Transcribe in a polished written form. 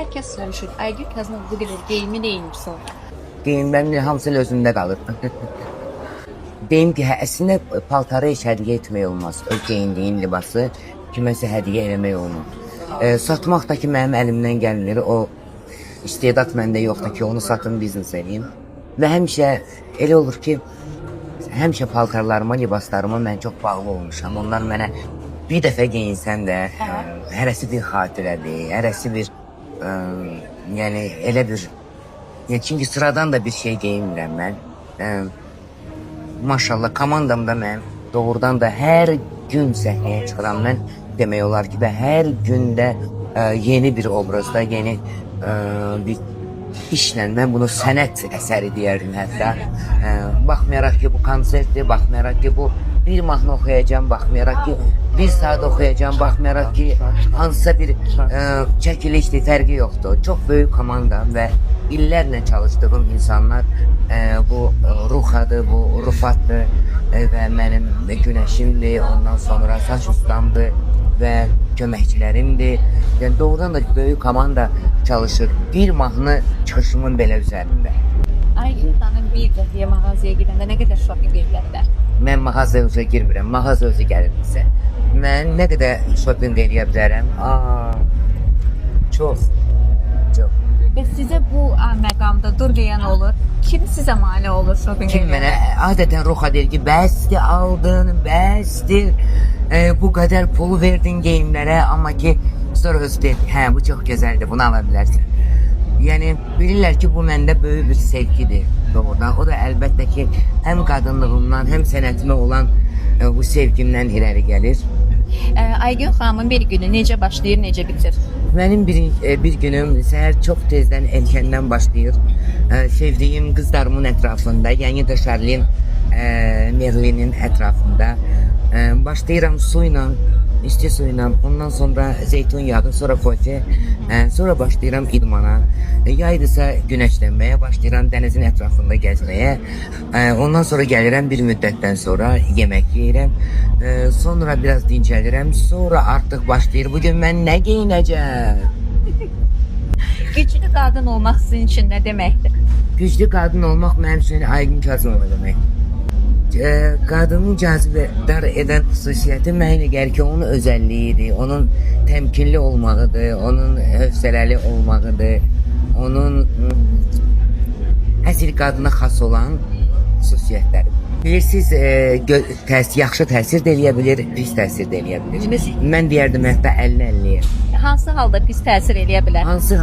Hər kəs soruşur, Aygün Kazımova bu qədər geyimi neyinir sonra? Geyimlərin hamısı elə özümdə qalır. Deyim ki, hə, əslində paltarı heç hədiyyə etmək olmaz. Öz geyindiyin libası kiməsə hədiyyə eləmək olmaz. Satmaq da ki mənim əlimdən gəlmir. O istedad məndə yoxdur ki, onu satım, biznes eləyim. Və həmişə elə olur ki, həmişə paltarlarıma, libaslarıma mən çox bağlı olmuşam. Onlar mənə bir dəfə geyinsəm də, hərəsi bir xatirədir, hərəsi bir yəni elə bir yəni çünki sıradan da bir şey geyinmirəm mən. Maşallah komandamda mənim doğrudan da hər gün səhnəyə çıxıram mən demək olar ki və hər gündə yeni bir obrazda, yeni bir işlə mən bunu sənət əsəri deyərdim hətta. Baxmayaraq ki bu konsertdir, baxmayaraq ki bu bir mahnı oxuyacağam, baxmayaraq ki bir saat oxuyacağam, baxmayaraq ki hansısa bir çəkilişdir, fərqi yoxdur. Çox böyük komandam və illərlə çalışdığım insanlar bu Ruxadır, bu Rufatdır və mənim günəşimdir, ondan sonra saç ustamdır və köməkçilərimdir. Yəni doğrudan da böyük komanda çalışır. Bir mahnı çıxışımın belə üzərində. Aygün xanım bir dəfəyə mağazaya gedəndə nə qədər shopping eləyə bilər? Mən mağazaya özə girmirəm, mağaza özü gəlir bizə. Mən nə qədər shopping eləyə bilərəm? Aa, çox, çox. Və sizə bu məqamda dur deyən olur. Kim sizə mane olur shopping Kim mənə adətən Ruxa deyir ki, bəsdir aldın, bəsdir. Bu qədər pulu verdin geyimlərə, amma ki sonra özü deyir, hə bu çox gözəldir, bunu ala bilərsən. Yəni bilirlər ki, bu məndə böyük bir sevgidir doğrudan. O da əlbəttə ki, həm qadınlığımdan, həm sənətimə olan bu sevgimdən irəli gəlir. Aygün xanımın bir günü necə başlayır, necə bitir? Mənim bir günüm səhər çox tezdən erkəndən başlayır. Sevdiyim qızlarımın ətrafında, yəni də Şarlin, Merlinin ətrafında. Başlayıram suyla, isti suyla, ondan sonra zeytun yağı, sonra kofe, sonra başlayıram idmana. Yaydısa günəşlənməyə başlayıram, dənizin ətrafında gəzməyə. Ondan sonra gəlirəm bir müddətdən sonra yemək yeyirəm. Sonra biraz dincəlirəm. Sonra artıq başlayır. Bugün mən nə geyinəcəm? Güclü qadın olmaq sizin üçün nə deməkdir? Güclü qadın olmaq mənim üçün Aygün Kazımova demək. Qadının cazibədar edən xüsusiyyəti mənə elə gəlir ki, onun özəlliyidir, onun təmkinli olmağıdır, onun hövsələli olmağıdır, onun əsl qadına xas olan xüsusiyyətləri. Bilirsiniz, yaxşı təsir də eləyə bilir, pis təsir də eləyə bilir. Mən deyərdim hətta 50-50-yə. Hansı halda pis təsir eləyə bilər? Hansı